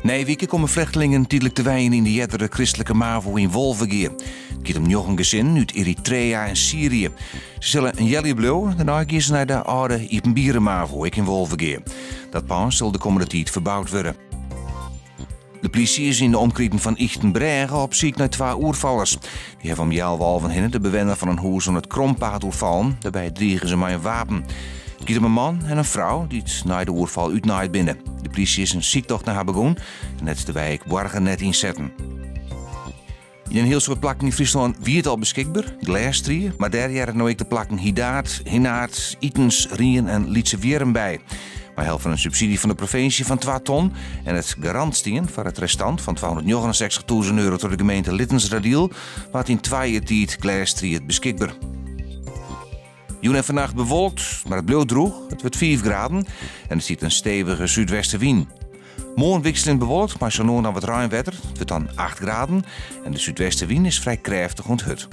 Nije wike komme flechtlingen tydlik te wenjen yn de eardere kristlike MAVO yn Wolvegea. It giet om njoggen gesinnen út Eritrea en Syrië. Se sille in healjier bliuwe, dêrnei gean se nei de âlde iepenbiere MAVO, ek yn Wolvegea. Dat pân sil de kommende tiid ferboud wurde. De plysje is yn de omkriten fan Ychtenbrêge op syk nei twa oerfallers. Dy hawwe om healwei alven hinne de bewenner fan in hûs oan it Krompaad oerfallen. Dêrby drigen se mei in wapen. It giet om in man en in frou dy't nei de oerfal útnaaid binne. De plysje is in syktocht nei har begûn en hat dêrby ek boargernet ynsetten. Yn in hiel soad plakken yn Fryslân wie it al beskikber, glêstrie, mar dêr hearre no ek de plakken Hidaard, Hinnaard, Itens, Rien en Lytsewierrum by. Mei help fan in subsydzje fan de provinsje fan twa ton en it garant stean foar it restant fan 269.000 euro troch de gemeente Littenseradiel waard yn twa jier tiid glêstried beskikber. Jûn en fannacht bewolkt, mar it bliuwt drûch. It wurdt 5 graden en der stiet in stevige súdwestewyn. Moarn wikseljend bewolkt, mei sa no en dan wat reinwetter. It wurdt dan 8 graden en de súdwestewyn is frij krêftich oant hurd.